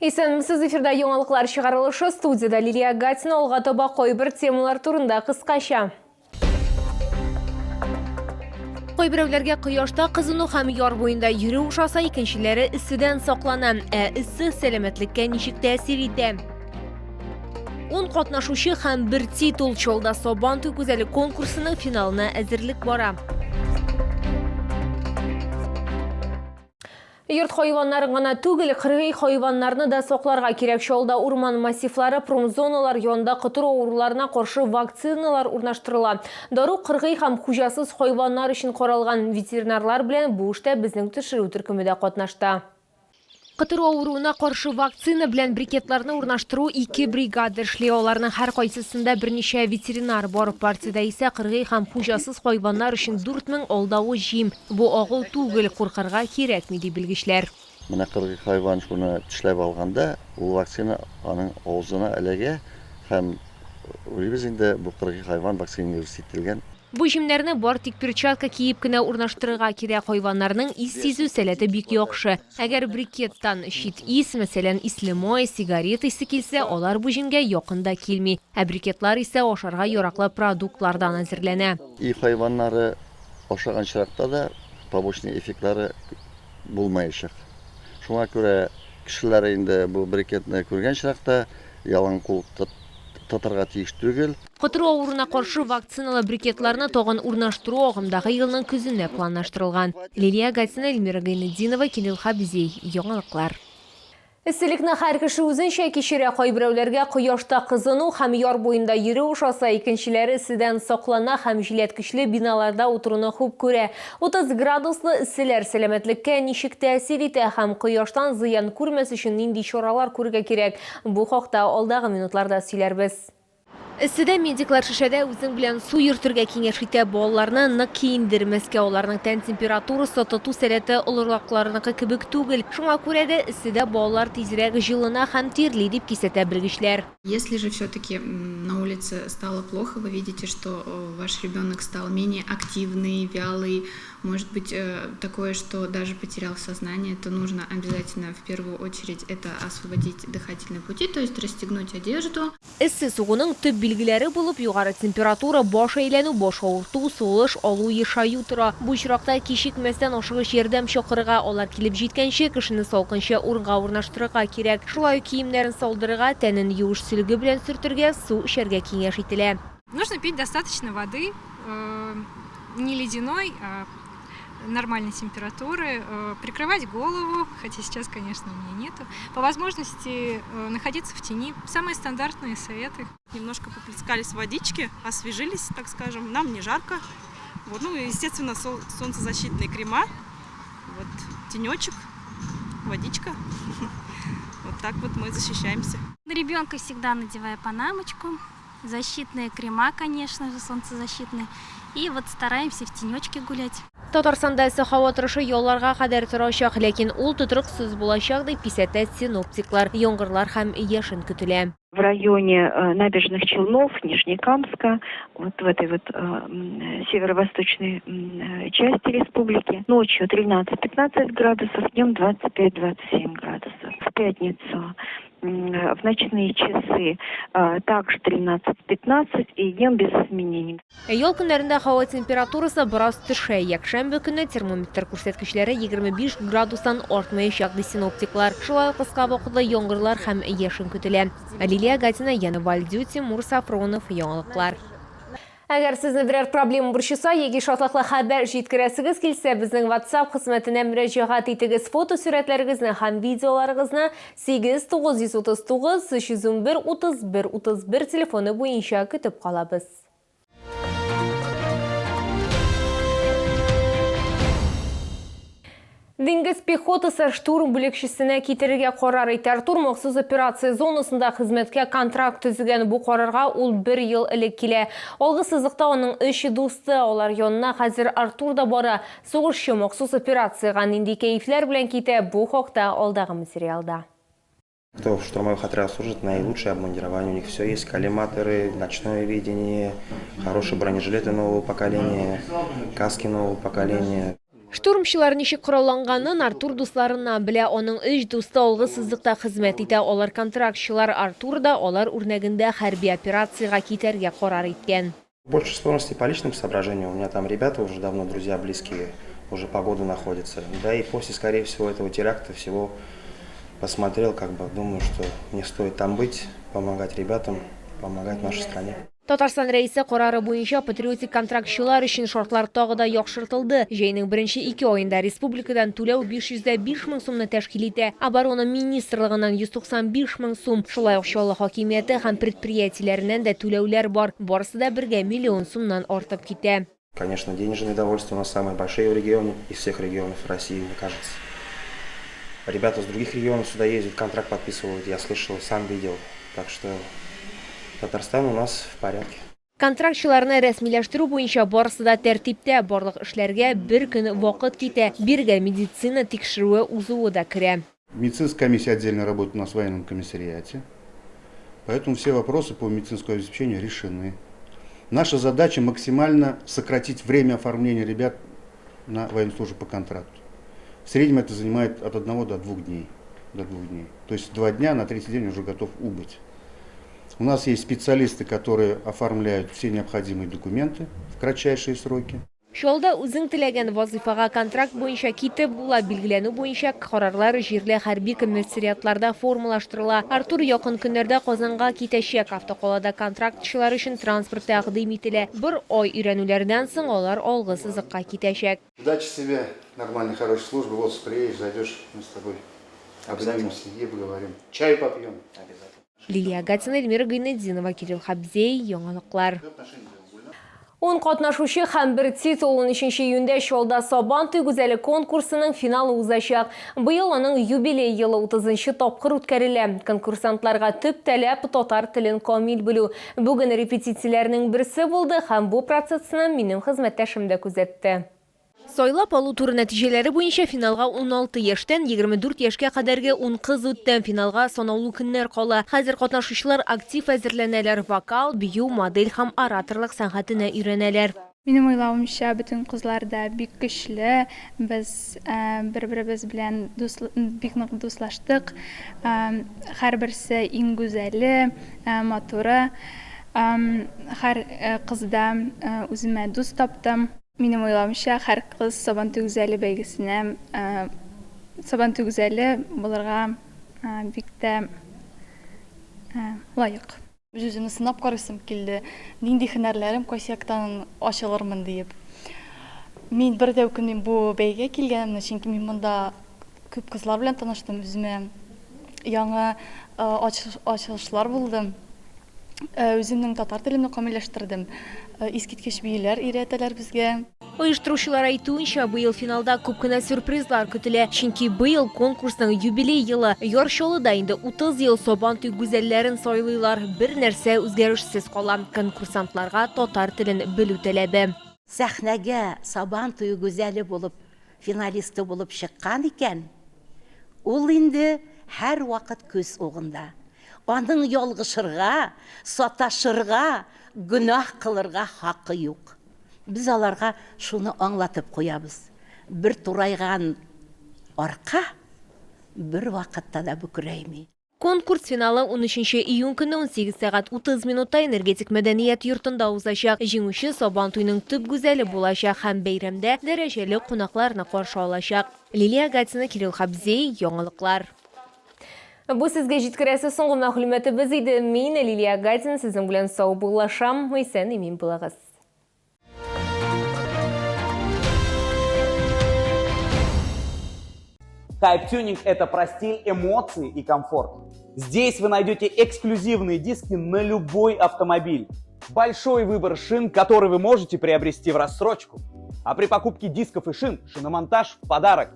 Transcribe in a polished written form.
Исәнмесез, эфирда яңалыклар чыгарылышы, студиядә Лилия Гатина. Алга таба кайбер темалар турында кыскача. Кайберәүләргә кояшта кызыну һәм яр буенда йөрү ошаса, икенчеләре эсседән саклана. Ә эссе сәламәтлеккә ничек тәэсир итә? Ун катнашучы һәм бер титул. Чалда Сабантуй гүзәле конкурсының финалына әзерлек бара. Йорт хайваннарын гына түгел, кыргый хайваннарны да сакларга кирәк. Чалда урман массивлары, промзоналар янында котыру авыруларына каршы вакциналар урнаштырыла. Дару кыргый һәм хуҗасыз хайваннар өчен каралган. Ветеринарлар белән бу эштә безнең төшерү төркеме дә катнашты. Котыру авыруына каршы вакцина белән брикетларны урнаштыру ике бригада эшли. Аларның һәркайсысында берничә ветеринар бар. Партиядә исә кыргый һәм хуҗасыз хайваннар өчен 4000 алдавыч җим. Бу агу түгел, куркырга кирәкми, ди белгечләр. Менә кыргый хайван шуны тешләп алганда, ул вакцина аның авызына эләгә һәм, уйлыйбыз инде, бу кыргый хайван вакцинироваться ителгән. Бу җимнәрне бар тик перчатка киеп кенә урнаштырырга кирәк, хайваннарның ис сизү сәләте бик яхшы. Әгәр брикеттан чит ис, мәсәлән, исле май, сигарет исе килсә, алар бу җимгә якын да килми. Ә брикетлар исә ашарга яраклы продуктлардан әзерләнә. Өй хайваннары ашаган очракта да побочный эффектлары булмаячак. Шуңа күрә кешеләр инде бу брикетны күргән очракта ялан кул тотарга тиеш түгел. Котыру авыруына каршы вакциналы брикетларны тагын урнаштыру агымдагы елның көзенә планлаштырылган. Лилия Гатина, Эльмира Гайнетдинова, Кирилл Хабзей. Яңалыклар. Эсселекне һәр кеше үзенчә кичерә. Кайберәүләргә кояшта кызыну һәм яр буенда йөрү ошаса, икенчеләре эсседән саклана һәм җиләткечле биналарда утыруны хуп күрә. 30 градуслы эсселәр сәламәтлеккә ничек тәэсир итә һәм кояштан зыян күрмәс өчен нинди чаралар күрергә кирәк? Бу хакта алдагы минутларда сөйләрбез. Эсседә медиклар шешәдә үзең белән су йөртергә киңәш итә. Балаларны нык киендермәскә, аларның тән температурасы, тоту сәләте олыракларныкы кебек түгел. Шуңа күрә дә эсседә балалар тизрәк җылына һәм тирли, дип кисәтә белгечләр. Если же все-таки на улице стало плохо, вы видите, что ваш ребенок стал менее активный, вялый, может быть такое, что даже потерял сознание, то нужно обязательно в первую очередь это освободить дыхательные пути, то есть расстегнуть одежду. Эссе сугуның төп билгеләре булып югары температура, баш әйләнү, баш авырту, сулыш алу ешаю тора. Бу очракта кичекмәстән ашыгыч ярдәм чакырырга, алар килеп җиткәнче, кешене салкынча урынга урнаштырырга кирәк. Шулай ук киемнәрен салдырырга, тәнен юеш сөлге белән сөртергә, су эчәргә киңәш ителә. Нужно пить достаточно воды, не ледяной, а нормальной температуры, прикрывать голову, хотя сейчас, конечно, у меня нету, по возможности находиться в тени. Самые стандартные советы. Немножко поплескались в водичке, освежились, так скажем, нам не жарко. Вот, ну, естественно, солнцезащитные крема, вот, тенечек, водичка. Вот так вот мы защищаемся. На ребенка всегда надеваю панамочку. Защитные крема, конечно же, солнцезащитные. И вот стараемся в тенечке гулять. Татарстанда эссе һава торышы ялларга кадәр торачак, ләкин ул тотрыксыз булачак, дип кисәтә синоптиклар. Яңгырлар һәм яшен көтелә. В районе Набережных Челнов, Нижнекамска, вот в этой вот северо-восточной части республики. Ночью 13-15 градусов, днем 25-27 градусов. В пятницу в ночные часы также 13-15 и днем без изменений. Ә ял көннәрендә һава температурасы бераз төшә. Якшәмбе көнне термометр күрсәткечләре 25 градустан артмаячак, ди синоптиклар. Шулай ук кыска вакытлы яңгырлар һәм яшен көтелә. Лилия Гатина, Яна Вальдю, Тимур Сафронов, Яңалыклар. Әгәр сезне берәр проблема борчыса яки шатлыклы хәбәр җиткерәсегез килсә, безнең WhatsApp хезмәтенә мөрәҗәгать итегез. Фотосурәтләрегезне һәм видеоларыгызны 8 939 311 31 31 телефоны буенча көтеп калабыз. Диңгез пехотасы штурм бүлекчәсенә китерергә карар итә. Артур махсус операция зонасында хезмәткә контракт төзегән. Бу карарга ул бер ел элек килә. Алгы сызыкта аның өч дусты, алар янына хәзер Артур да бара. Сугышчы махсус операциягә нинди кәефләр белән китә, бу хакта алдагы материалда. Кто в штурмовых отрядах служит, наилучшее обмундирование. У них все есть, коллиматоры, ночное видение, хорошие бронежилеты нового поколения, каски нового поколения. Штурмчылар ничек коралланганын Артур дусларыннан белә. Аның өч дусты алгы сызыкта хезмәт итә. Алар контрактчылар. Артур да алар үрнәгендә хәрби операциягә китәргә карар иткән. Больше склонности по личным соображениям. У меня там ребята уже давно, друзья близкие, уже по году находятся. Да и после, скорее всего, этого теракта всего посмотрел, как бы думаю, что мне стоит там быть, помогать ребятам, помогать нашей стране. Татарстан Рәисе карары буенча патриотик контрактчылар өчен шартлар тагы да яхшыртылды. Җәйнең беренче ике аенда республикадан түләү 505 мең сумны тәшкил итә, Оборона министрлыгыннан 195 мең сум, шулай ук Чаллы хакимияте һәм предприятиеләреннән дә түләүләр бар. Барысы да бергә миллион сумнан артып китә. Конечно, денежные довольствия у нас самые большие в регионе, из всех регионов России, мне кажется. Ребята с других регионов сюда ездят, контракт подписывают, я слышал, сам видел. Так что Татарстан у нас в порядке. Контрактчыларны рәсмиләштерү буенча барысы да тәртиптә, барлык эшләргә бер көн вакыт китә. Бирегә медицина тикшерүе узуы да керә. Медицинская комиссия отдельно работает у нас в военном комиссариате, поэтому все вопросы по медицинскому обеспечению решены. Наша задача максимально сократить время оформления ребят на военную службу по контракту. В среднем это занимает от 1 до 2 дней. До 2 дней. То есть 2 дня, на третий день уже готов убыть. У нас есть специалисты, которые оформляют все необходимые документы в кратчайшие сроки. Чаллыда үзең теләгән вазыйфага контракт буенча китеп була. Билгеләнү буенча карарлар җирле хәрби комиссариатларда формалаштырыла. Артур якын көннәрдә Казанга китәчәк. Автокалада контрактчылар өчен транспорт тәкъдим ителә. Бер ай өйрәнүләрдән соң алар алгы сызыкка китәчәк. Удачи тебе, нормальной, хорошей службы. Вот приедешь, зайдешь, мы с тобой обнимемся и поговорим. Чай попьем. Обязательно. Лилия Гатина, Эльмира Гайнетдинова, Кирилл Хабзей, Яңалыклар. 10 катнашучы һәм бер титул. 13 июньдә Чаллыда Сабантуй гүзәле конкурсының финалы узачак. Быел аның юбилей елы 30 тапкыр үткәрелә. Конкурсантларга төп таләп татар телен камил белү. Бүген репетицияләрнең берсе булды һәм бу процессны минем хезмәттәшем дә күзәтте. Сайлап алу туры нәтиҗәләре буенча финалга 16 яшьтән 24 яшькә кадәрге 10 кыз үтте. Финалга санаулы көннәр кала. Хәзер катнашучылар актив әзерләнәләр. Вокал, бию, модель һәм ораторлык сәнгатенә өйрәнәләр. Минем уйлавымча, бөтен кызлар да бик көчле. Без бер-беребез белән бик нык дуслаштык. Һәрберсе иң гүзәле, матуры. Һәр кызда үземә дус таптым. Минем уйлавымча, һәр кыз Сабантуй гүзәле бәйгесенә Сабантуй гүзәле булырга бик тә лаек. Үз-үземне сынап карыйсым килде, нинди һөнәрләрем кайсы яктан ачылырмын диеп. Мин бер дә үкенмим бу бәйгегә килгәнемне, чөнки мин монда күп кызлар белән таныштым, үземә яңа ачылышлар булды. Үземнең татар телемне камилләштердем. Искиткеч биюләр өйрәтәләр безгә. Оештыручылар әйтүенчә, быел финалда күп кенә сюрпризлар көтелә. Чөнки быел конкурсның юбилей елы. Яр Чаллыда инде 30 ел Сабантуй гүзәлләрен сайлыйлар. Бер нәрсә үзгәрешсез кала. Конкурсантларга татар телен белү таләбе. Сәхнәгә Сабантуй гүзәле булып, финалисты булып чыккан икән, ул инде һәрвакыт күз угында. Аның ялгышырга, саташырга, гөнаһ кылырга хакы юк. Без аларга шуны аңлатып куябыз. Бер турайган арка бер вакытта да бөкрәйми. Конкурс финалы 13 июнь көне 18 сәгать 30 минутта Энергетик мәдәният йортында узачак. Җиңүче Сабантуйның төп гүзәле булачак һәм бәйрәмдә дәрәҗәле кунакларны каршы алачак. Лилия Гатина, Кирилл Хабзей, Яңалыклар. Бу сезгә җиткерәсе соңгы мәгълүматыбыз иде. Мин, Лилия Гатина, сезнең белән саубуллашам. Исән имин булыгыз. Hype Tuning – это про стиль, эмоции и комфорт. Здесь вы найдете эксклюзивные диски на любой автомобиль. Большой выбор шин, который вы можете приобрести в рассрочку. А при покупке дисков и шин, шиномонтаж в подарок.